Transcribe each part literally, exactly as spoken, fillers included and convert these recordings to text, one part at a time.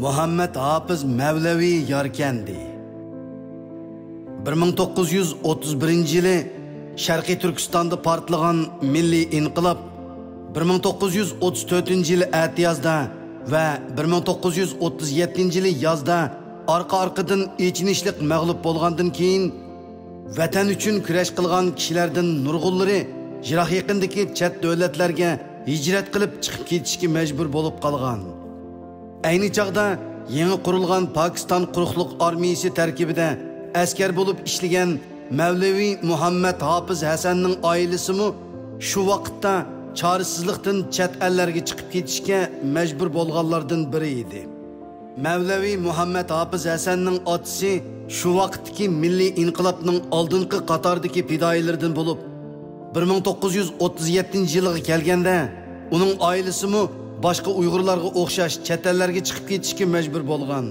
مۇھەممەد ھاپىز مەۋلەۋى ياركەندى. بىر مىڭ توققۇز يۈز ئوتتۇز بىرىنچى يىلى شەرقىي تۈركىستاندا پارتلىغان مىللىي ئىنقىلاب، بىر مىڭ توققۇز يۈز ئوتتۇز تۆتىنچى يىلى ئەتىيازدا ۋە بىر مىڭ توققۇز يۈز ئوتتۇز يەتتىنچى يىلى يازدا ئارقا-ئارقىدىن ئېچىنىشلىق مەغلۇپ بولغاندىن كېيىن، ۋەتەن ئۈچۈن كۈرەش قىلغان كىشىلەردىن نۇرغۇنلىرى يىراق يېقىندىكى چەت دۆلەتلەرگە ھىجرەت قىلىپ چىقىپ كېتىشكە مەجبۇر بولۇپ قالغان. ئەينى چاغدا يېڭى قۇرۇلغان پاكىستان قۇرۇقلۇق ئارمىيىسى تەركىبىدە ئەسكەر بولۇپ ئىشلىگەن مەۋلىۋى مۇھەممەد ھاپىز ھەسەننىڭ ئائىلىسىمۇ شۇ ۋاقىتتا چارىسىزلىقتىن چەت ئەللەرگە چىقىپ كېتىشكە مەجبۇر بولغانلاردىن بىرى ئىدى. مەۋلەۋى مۇھەممەد ھاپىز ھەسەننىڭ ئاتىسى شۇ ۋاقىتتىكى مىللىي ئىنقىلابنىڭ ئالدىنقى قاتاردىكى پىدائىيلىرىدىن بولۇپ، بىر مىڭ توققۇز يۈز ئوتتۇز يەتتىنچى يىلىغا كەلگەندە، ئۇنىڭ ئائىلىسىمۇ باشقا ئۇيغۇرلارغا ئوخشاش چەت ئەللەرگە چىقىپ كېتىشكە مەجبۇر بولغان.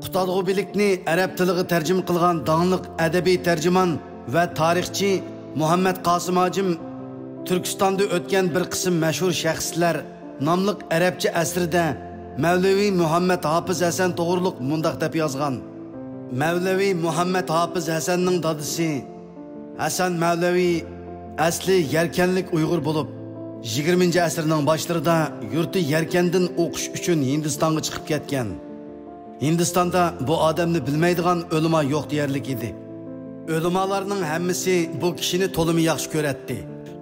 قۇتادغۇ بىلىكنى ئەرەب تىلىغا تەرجىمە قىلغان داڭلىق ئەدەبىي تەرجىمان ۋە تارىخچى مۇھەممەد قاسىم ھاجىم تۈركىستاندا ئۆتكەن بىر قىسىم مەشھۇر شەخسلەر ناملىق ئەرەبچە ئەسىرىدە مەۋلىۋى مۇھەممەد ھاپىز ھەسەن توغرۇلۇق مۇنداق دەپ يازغان: مەۋلىۋى مۇھەممەد ھاپىز ھەسەننىڭ دادىسى ھەسەن مەۋلەۋى ئەسلى يەركەنلىك ئۇيغۇر بولۇپ، يىگىرمىنچى ئەسىرنىڭ باشلىرىدا يۇرتى يەركەندىن ئوقۇش ئۈچۈن ھىندىستانغا چىقىپ كەتكەن. ھىندىستاندا بۇ ئادەمنى بىلمەيدىغان ئۆلىما يوق دېيەرلىك ئىدى. ئۆلىمالارنىڭ ھەممىسى بۇ كىشىنى تولىمۇ ياخشى كۆرەتتى.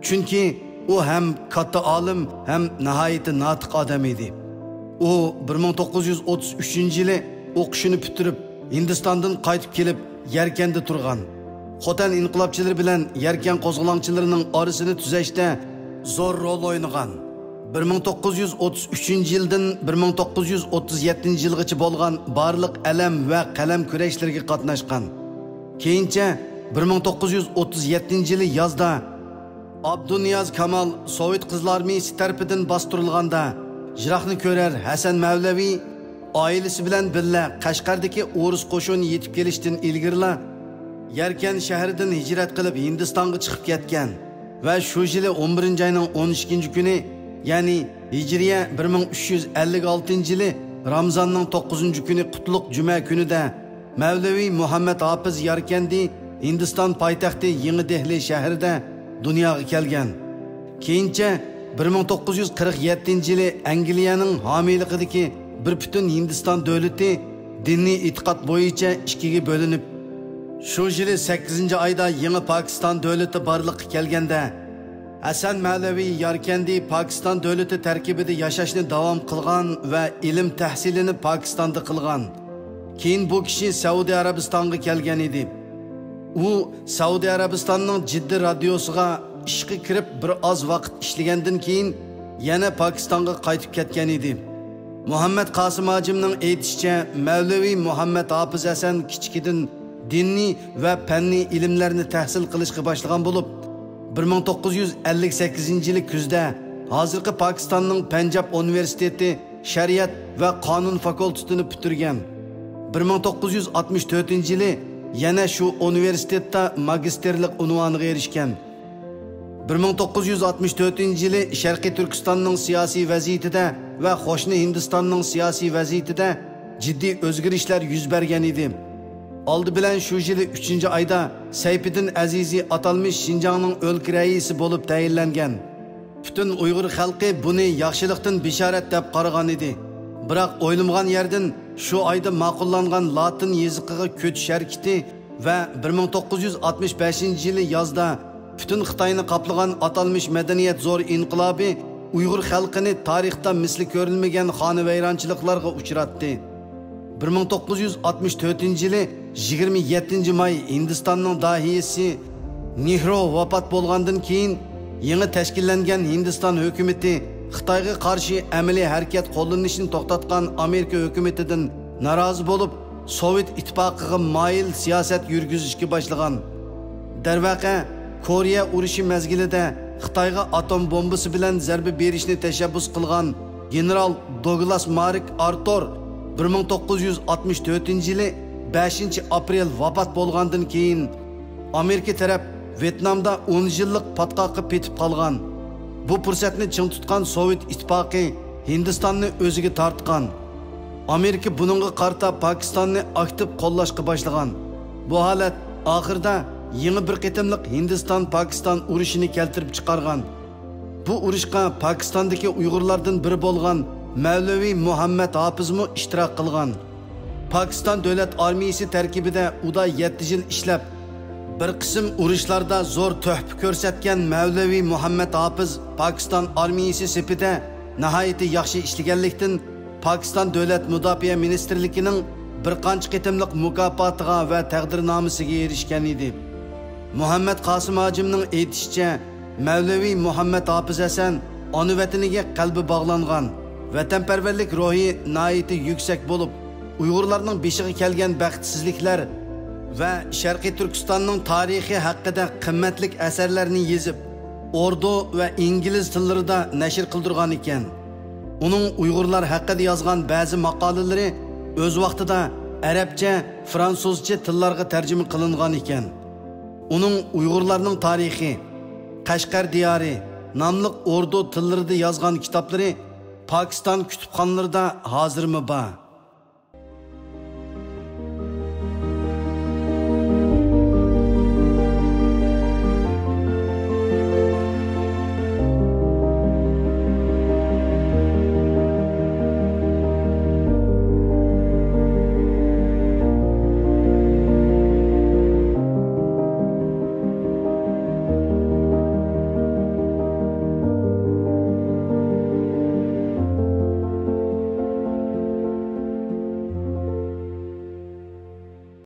چۈنكى ئۇ ھەم كاتتا ئالىم، ھەم ناھايىتى ناتىق ئادەم ئىدى. ئۇ بىر مىڭ توققۇز يۈز ئوتتۇز ئۈچىنچى يىلى ئوقۇشىنى پۈتتۈرۈپ، ھىندىستاندىن قايتىپ كېلىپ، يەركەندە تۇرغان. خوتەن ئىنقىلابچىلىرى بىلەن يەركەن قوزغىلاڭچىلىرىنىڭ ئارىسىنى تۈزەشتە زور رول ئوينىغان. بىر مىڭ توققۇز يۈز ئوتتۇز ئۈچىنچى يىلدىن بىر مىڭ توققۇز يۈز ئوتتۇز يەتتىنچى يىلغىچە بولغان بارلىق ئەلەم ۋە قەلەم كۈرەشلىرىگە قاتناشقان. كېيىنچە بىر مىڭ توققۇز يۈز ئوتتۇز يەتتىنچى يىلى يازدا ئابدۇنىياز كامال سوۋېت قىزىل ئارمىيىسى تەرىپىدىن باستۇرۇلغاندا، يىراقنى كۆرەر ھەسەن مەۋلەۋى ئائىلىسى بىلەن بىللە قەشقەردىكى ئورۇس قوشۇنى يېتىپ كېلىشتىن ئىلگىرىلا، يەركەن شەھىرىدىن ھىجرەت قىلىپ ھىندىستانغا چىقىپ كەتكەن ۋە شۇ يىلى ئون بىرىنچى ئاينىڭ ئون ئىككىنچى كۈنى، يەنى ھىجرىيە بىر مىڭ ئۈچ يۈز ئەللىك ئالتىنچى يىلى رامزاننىڭ توققۇزىنچى كۈنى قۇتلۇق جۈمە كۈنىدە مەۋلىۋى مۇھەممەد ھاپىز ياركەندى ھىندىستان پايتەختى يېڭى دېھلى شەھىرىدە دۇنياغا كەلگەن. كېيىنچە بىر مىڭ توققۇز يۈز قىرىق يەتتىنچى يىلى ئەنگلىيەنىڭ ھامىيلىقىدىكى بىر پۈتۈن ھىندىستان دۆلىتى دىنىي ئېتىقاد بويىچە ئىككىگە بۆلۈنۈپ، شۇ يىلى سەككىزىنچى ئايدا يېڭى پاكىستان دۆلىتى بارلىققا كەلگەندە، ھەسەن مەۋلەۋى ياركەندى پاكىستان دۆلىتى تەركىبىدە ياشاشنى داۋام قىلغان ۋە ئىلىم تەھسىلىنى پاكىستاندا قىلغان. كېيىن بۇ كىشى سەئۇدى ئەرەبىستانغا كەلگەن ئىدى. ئۇ سەئۇدى ئەرەبىستاننىڭ جىددە رادىيوسىغا ئىشقا كىرىپ بىر ئاز ۋاقىت ئىشلىگەندىن كېيىن يەنە پاكىستانغا قايتىپ كەتكەن ئىدى. مۇھەممەد قاسىم ھاجىمنىڭ ئېيتىشىچە، مەۋلىۋى مۇھەممەد ھاپىز ھەسەن كىچىكىدىن دىنىي ۋە پەننىي ئىلىملەرنى تەھسىل قىلىشقا باشلىغان بولۇپ، بىر مىڭ توققۇز يۈز ئەللىك سەككىزىنچى يىلى كۈزدە ھازىرقى پاكىستاننىڭ پەنجاب ئۇنىۋېرسىتېتى شەرىئەت ۋە قانۇن فاكۇلتېتىنى پۈتتۈرگەن. بىر مىڭ توققۇز يۈز ئاتمىش تۆتىنچى يىلى يەنە شۇ ئۇنىۋېرسىتېتتا ماگىستىرلىق ئۇنۋانىغا ئېرىشكەن. بىر مىڭ توققۇز يۈز ئاتمىش تۆتىنچى يىلى شەرقىي تۈركىستاننىڭ سىياسىي ۋەزىيىتىدە ۋە قوشنا ھىندىستاننىڭ سىياسىي ۋەزىيىتىدە جىددىي ئۆزگىرىشلەر يۈز بەرگەن ئىدى. ئالدى بىلەن شۇ يىلى ئۈچىنچى ئايدا سەيپىدىن ئەزىزى ئاتالمىش شىنجاڭنىڭ ئۆلكە رەئىسى بولۇپ تەيىنلەنگەن. پۈتۈن ئۇيغۇر خەلقى بۇنى ياخشىلىقتىن بېشارەت دەپ قارىغان ئىدى. بىراق ئويلىمىغان يەردىن شۇ ئايدا ماقۇللانغان لاتىن يېزىقىغا كۆچۈش ھەرىكىتى ۋە بىر مىڭ توققۇز يۈز ئاتمىش بەشىنچى يىلى يازدا پۈتۈن خىتاينى قاپلىغان ئاتالمىش مەدەنىيەت زور ئىنقىلابى ئۇيغۇر خەلقىنى تارىختا مىسلى كۆرۈلمىگەن خانىۋەيرانچىلىقلارغا ئۇچراتتى. بىر مىڭ توققۇز يۈز ئاتمىش تۆتىنچى يىلى يىگىرمە يەتتىنچى ماي ھىندىستاننىڭ داھىيسى نېھرۇ ۋاپات بولغاندىن كېيىن، يېڭى تەشكىللەنگەن ھىندىستان ھۆكۈمىتى خىتايغا قارشى ئەمەلىي ھەرىكەت قوللىنىشنى توختاتقان ئامېرىكا ھۆكۈمىتىدىن نارازى بولۇپ، سوۋېت ئىتتىپاقىغا مايىل سىياسەت يۈرگۈزۈشكە باشلىغان. دەرۋەقە، كورېيە ئۇرۇشى مەزگىلىدە خىتايغا ئاتوم بومبىسى بىلەن زەربە بېرىشنى تەشەببۇس قىلغان گېنېرال دوگلاس مارك ئارتۇر بىر مىڭ توققۇز يۈز ئاتمىش تۆتىنچى يىلى بەشىنچى ئاپرېل ۋاپات بولغاندىن كېيىن، ئامېرىكا تەرەپ ۋيېتنامدا ئون يىللىق پاتقاققا پېتىپ قالغان. بۇ پۇرسەتنى چىڭ تۇتقان سوۋېت ئىتتىپاقى ھىندىستاننى ئۆزىگە تارتقان. ئامېرىكا بۇنىڭغا قارىتا پاكىستاننى ئاكتىپ قوللاشقا باشلىغان. بۇ ھالەت ئاخىرىدا يېڭى بىر قېتىملىق ھىندىستان-پاكىستان ئۇرۇشىنى كەلتۈرۈپ چىقارغان. بۇ ئۇرۇشقا پاكىستاندىكى ئۇيغۇرلاردىن بىرى بولغان مەۋلىۋى مۇھەممەد ھاپىزمۇ ئىشتىراك قىلغان. پاكىستان دۆلەت ئارمىيىسى تەركىبىدە ئۇدا يەتتە يىل ئىشلەپ، بىر قىسىم ئۇرۇشلاردا زور تۆھپە كۆرسەتكەن مەۋلىۋى مۇھەممەد ھاپىز پاكىستان ئارمىيىسى سېپىدە ناھايىتى ياخشى ئىشلىگەنلىكتىن، پاكىستان دۆلەت مۇداپىئە مىنىستىرلىكىنىڭ بىر قانچە قېتىملىق مۇكاپاتىغا ۋە تەقدىرنامىسىگە ئېرىشكەن ئىدى. مۇھەممەد قاسىم ھاجىمنىڭ ئېيتىشىچە، مەۋلىۋى مۇھەممەد ھاپىز ھەسەن ئانا ۋەتىنىگە قەلبى باغلانغان، ۋەتەنپەرۋەرلىك روھى ناھايىتى يۈكسەك بولۇپ، ئۇيغۇرلارنىڭ بېشىغا كەلگەن بەختسىزلىكلەر ۋە شەرقىي تۈركىستاننىڭ تارىخى ھەققىدە قىممەتلىك ئەسەرلەرنى يېزىپ، ئوردۇ ۋە ئىنگلىز تىللىرىدا نەشر قىلدۇرغان ئىكەن. ئۇنىڭ ئۇيغۇرلار ھەققىدە يازغان بەزى ماقالىلىرى ئۆز ۋاقتىدا ئەرەبچە، فرانسۇزچە تىللارغا تەرجىمە قىلىنغان ئىكەن. ئۇنىڭ ئۇيغۇرلارنىڭ تارىخى، قەشقەر دىيارى ناملىق ئوردۇ تىللىرىدا يازغان كىتابلىرى پاكىستان كۇتۇپخانىلىرىدا ھازىرمۇ بار.